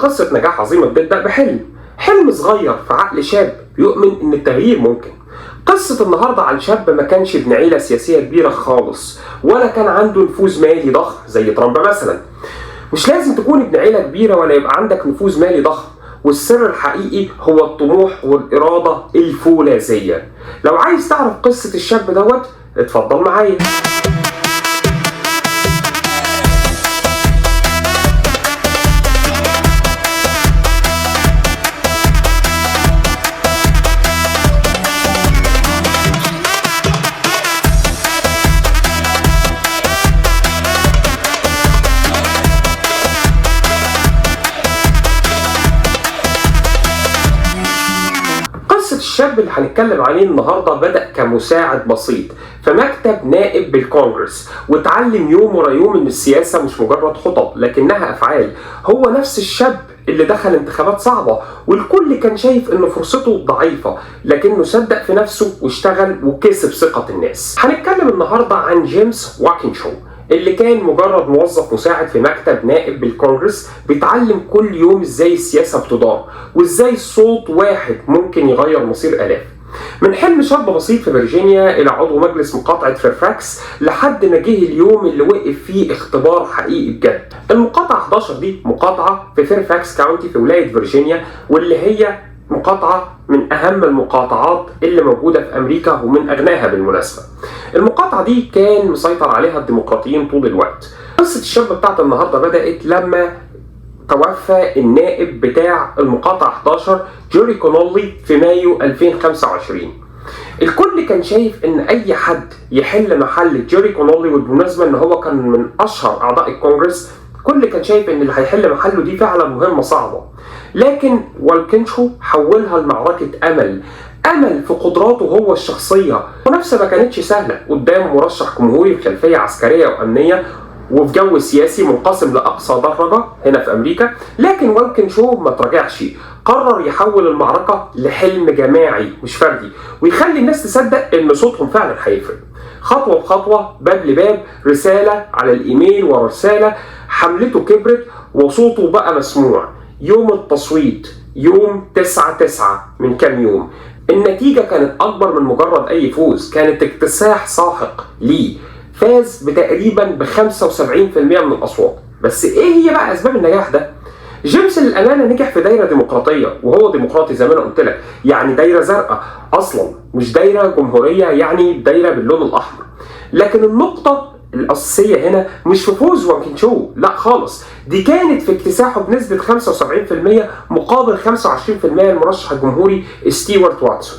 قصة نجاح عظيمة بتبدأ بحلم، حلم صغير في عقل شاب يؤمن إن التغيير ممكن. قصة النهاردة عن شاب ما كانش ابن عيلة سياسية كبيرة خالص، ولا كان عنده نفوذ مالي ضخم زي ترامب مثلا. مش لازم تكون ابن عيلة كبيرة ولا يبقى عندك نفوذ مالي ضخم، والسر الحقيقي هو الطموح والإرادة الفولاذية. لو عايز تعرف قصة الشاب دوت اتفضل معايا. قصة الشاب اللي هنتكلم عليه النهاردة بدأ كمساعد بسيط في مكتب نائب بالكونجرس، واتعلم يوم ورا يوم ان السياسة مش مجرد خطب لكنها افعال. هو نفس الشاب اللي دخل انتخابات صعبة والكل كان شايف ان فرصته ضعيفة، لكنه صدق في نفسه واشتغل وكسب ثقة الناس. هنتكلم النهاردة عن جيمس واكينشو اللي كان مجرد موظف مساعد في مكتب نائب بالكونجرس، بيتعلم كل يوم ازاي السياسة بتدار وازاي صوت واحد ممكن يغير مصير آلاف. من حلم شاب بسيط في فيرجينيا الى عضو مجلس مقاطعة فيرفاكس، لحد ما جه اليوم اللي وقف فيه اختبار حقيقي بجد. المقاطعة 11 دي مقاطعة في فيرفاكس county في ولاية فيرجينيا، واللي هي مقاطعة من أهم المقاطعات اللي موجودة في أمريكا ومن أغناها بالمناسبة. المقاطعة دي كان مسيطر عليها الديمقراطيين طول الوقت. قصة الشاب بتاعت النهاردة بدأت لما توفى النائب بتاع المقاطعة 11 جيري كونولي في مايو 2025. الكل كان شايف ان اي حد يحل محل جيري كونولي، وبالمناسبة ان هو كان من اشهر اعضاء الكونجرس، كل كان شايف ان اللي هيحل محله دي فعلا مهمة صعبة. لكن والكنشو حولها لمعركة امل، امل في قدراته هو الشخصية. المنافسة ما كانتش سهلة قدام مرشح جمهوري بخلفية عسكرية وامنية وفي جو سياسي منقسم لأقصى درجة هنا في أمريكا، لكن والكنشو ما تراجعش، قرر يحول المعركة لحلم جماعي مش فردي، ويخلي الناس تصدق إن صوتهم فعلا هيفرق. خطوة بخطوة، باب لباب، رسالة على الإيميل ورا رسالة، حملته كبرت وصوته بقى مسموع. يوم التصويت يوم 9/9 من كام يوم، النتيجة كانت أكبر من مجرد أي فوز، كانت اكتساح ساحق ليه. فاز بتقريبا ب 75% من الأصوات. بس إيه هي بقى أسباب النجاح ده؟ جيمس للأمانة نجح في دايرة ديمقراطية، وهو ديمقراطي زي ما أنا قلت لك، يعني دايرة زرقاء أصلا، مش دايرة جمهورية، يعني دايرة باللون الأحمر. لكن النقطة الأساسية هنا مش في فوز واكينشو، لا خالص، دي كانت في اكتساحه بنسبة 75% مقابل 25% المرشح الجمهوري ستيوارت واتسون.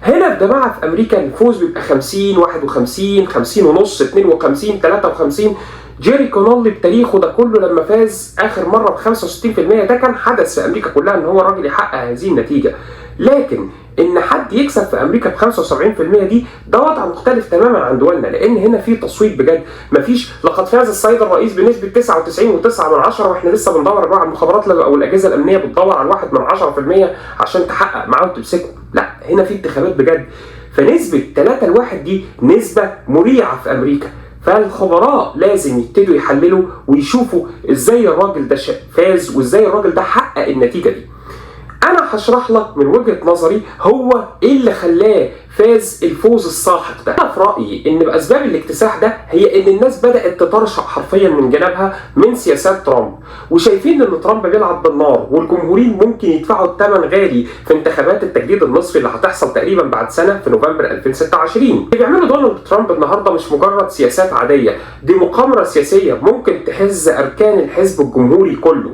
هنا يا جماعة في أمريكا الفوز بيبقى 50 51 50 ونص 52 53. جيري كونولي بتاريخه ده كله لما فاز آخر مرة ب 65%، ده كان حدث في أمريكا كلها إن هو الراجل يحقق هذه النتيجة. لكن إن حد يكسب في أمريكا ب 75% دي، ده وضع مختلف تماما عن دولنا، لأن هنا في تصويت بجد، مفيش لقد فاز السيد الرئيس بنسبة 99.9 واحنا لسه بندور على المخابرات أو الأجهزة الأمنية بتدور على 1% عشان تحقق معاه وتمسكه. لا، هنا في انتخابات بجد. فنسبة 3-1 دي نسبة مريعة في أمريكا. فالخبراء لازم يبتدوا يحللوا ويشوفوا ازاي الراجل ده فاز وازاي الراجل ده حقق النتيجة دي. انا هشرح لك من وجهة نظري هو ايه اللي خلاه فاز الفوز الساحق ده. انا في رأيي ان باسباب الاكتساح ده هي ان الناس بدأت تترشق حرفيا من جنبها من سياسات ترامب، وشايفين ان ترامب بيلعب بالنار والجمهوريين ممكن يدفعوا الثمن غالي في انتخابات التجديد النصفي اللي هتحصل تقريبا بعد سنة في نوفمبر 2026. اللي بيعمله دونالد ترامب النهارده مش مجرد سياسات عادية، دي مقامرة سياسية ممكن تهز اركان الحزب الجمهوري كله.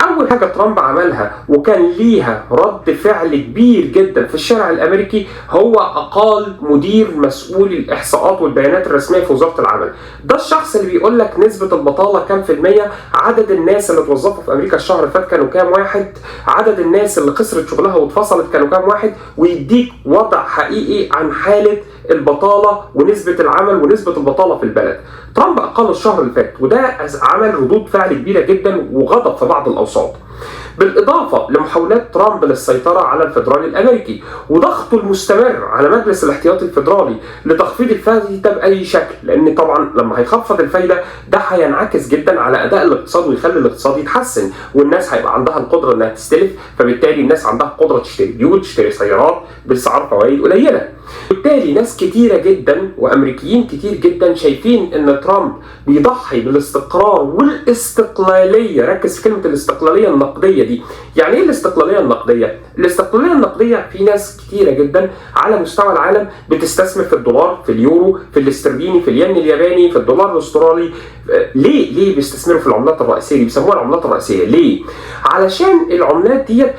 أول حاجة ترامب عملها وكان ليها رد فعل كبير جدا في الشارع الأمريكي هو أقال مدير مسؤول الإحصاءات والبيانات الرسمية في وزارة العمل. ده الشخص اللي بيقول لك نسبة البطالة كام في المية، عدد الناس اللي اتوظفوا في أمريكا الشهر اللي فات كانوا كام واحد، عدد الناس اللي خسرت شغلها واتفصلت كانوا كام واحد، ويديك وضع حقيقي عن حالة البطالة ونسبه العمل ونسبه البطالة في البلد. ترامب اقاله الشهر اللي فات، وده عمل ردود فعل كبيرة جدا وغضب في بعض الاوساط. بالاضافة لمحاولات ترامب للسيطرة على الفدرالي الامريكي وضغطه المستمر على مجلس الاحتياطي الفدرالي لتخفيض الفايدة باي شكل، لان طبعا لما هيخفض الفايدة ده هينعكس جدا على اداء الاقتصاد ويخلي الاقتصاد يتحسن، والناس هيبقى عندها القدرة انها تستلف، فبالتالي الناس عندها قدره تشتري بيوت، تشتري سيارات باسعار فوائد قليله. بالتالي ناس كتيرة جدا وامريكيين كتير جدا شايفين ان ترامب بيضحي بالاستقرار والاستقلاليه. ركز في كلمة الاستقلالية النقدية دي. يعني ايه الاستقلالية النقدية؟ الاستقلالية النقدية في ناس كتيرة جدا على مستوى العالم بتستثمر في الدولار، في اليورو، في الاسترليني، في الين الياباني، في الدولار الاسترالي. ليه بيستثمروا في العملات الرئيسية دي؟ بيسموها العملات الرئيسية ليه؟ علشان العملات ديت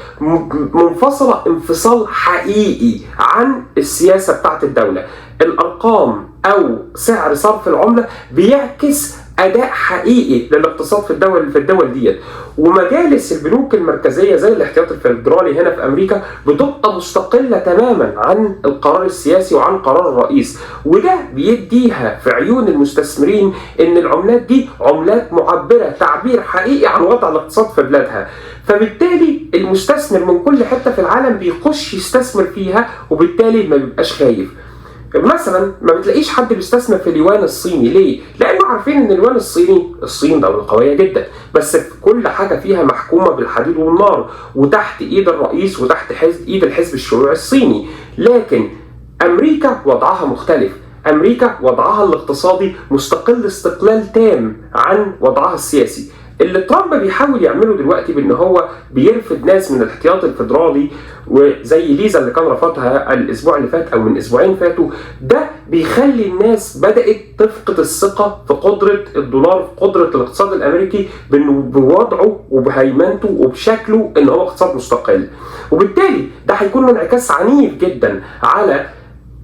منفصلة انفصال حقيقي عن السياسة بتاعت الدولة. الارقام او سعر صرف العملة بيعكس اداء حقيقي للاقتصاد في الدول ديت. ومجالس البنوك المركزية زي الاحتياطي الفيدرالي هنا في امريكا بتبقى مستقلة تماما عن القرار السياسي وعن قرار الرئيس، وده بيديها في عيون المستثمرين ان العملات دي عملات معبرة تعبير حقيقي عن وضع الاقتصاد في بلادها. فبالتالي المستثمر من كل حتة في العالم بيخش يستثمر فيها، وبالتالي ما بيبقاش خايف. مثلا ما بتلاقيش حد بيستثمر في اليوان الصيني. ليه؟ لانه عارفين ان اليوان الصيني، الصين دولة قوية جدا، بس في كل حاجة فيها محكومة بالحديد والنار وتحت ايد الرئيس وتحت ايد الحزب الشيوعي الصيني. لكن امريكا وضعها مختلف. امريكا وضعها الاقتصادي مستقل استقلال تام عن وضعها السياسي. اللي ترامب بيحاول يعمله دلوقتي بان هو بيرفد ناس من الاحتياطي الفيدرالي، وزي ليزا اللي كان رفضها الاسبوع اللي فات او من اسبوعين فاتوا، ده بيخلي الناس بدات تفقد الثقة في قدره الدولار، في قدره الاقتصاد الامريكي، بانه بوضعه وبهيمنته وبشكله ان هو اقتصاد مستقل. وبالتالي ده هيكون له انعكاس عنيف جدا على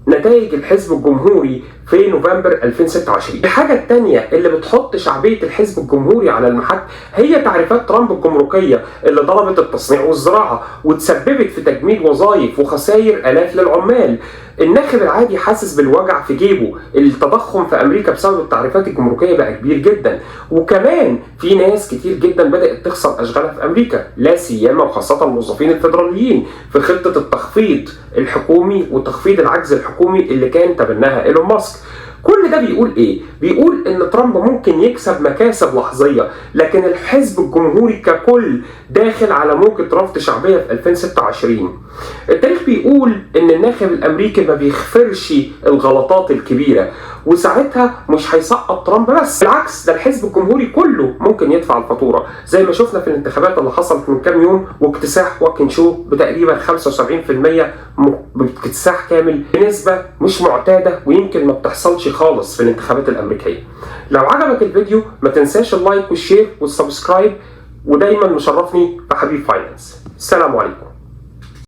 نتائج الحزب الجمهوري في نوفمبر 2026. الحاجة التانية اللي بتحط شعبية الحزب الجمهوري على المحك هي تعريفات ترامب الجمركية اللي ضربت التصنيع والزراعة وتسببت في تجميد وظائف وخسائر آلاف للعمال. الناخب العادي حاسس بالوجع في جيبه. التضخم في أمريكا بسبب التعريفات الجمركية بقى كبير جدا، وكمان في ناس كتير جدا بدأت تخسر أشغالها في أمريكا، لا سيما وخاصة الموظفين الفيدراليين في خطة التخفيض الحكومي وتخفيض العجز الحكومي اللي كان تبناها إيلون ماسك. كل ده بيقول ايه؟ بيقول ان ترامب ممكن يكسب مكاسب لحظية، لكن الحزب الجمهوري ككل داخل على موجة رفض شعبية في 2026. التاريخ بيقول ان الناخب الامريكي ما بيغفرش الغلطات الكبيرة، وساعتها مش هيسقط ترامب بس، بالعكس ده الحزب الجمهوري كله ممكن يدفع الفاتورة، زي ما شفنا في الانتخابات اللي حصلت من كام يوم واكتساح واكن شو بتقريبا 75% باكتساح كامل، بنسبة مش معتادة ويمكن ما بتحصلش خالص في الانتخابات الأمريكية. لو عجبك الفيديو ما تنساش ال like وال share وال subscribe، ودايما مشرفني في حبيب فاينانس. السلام عليكم.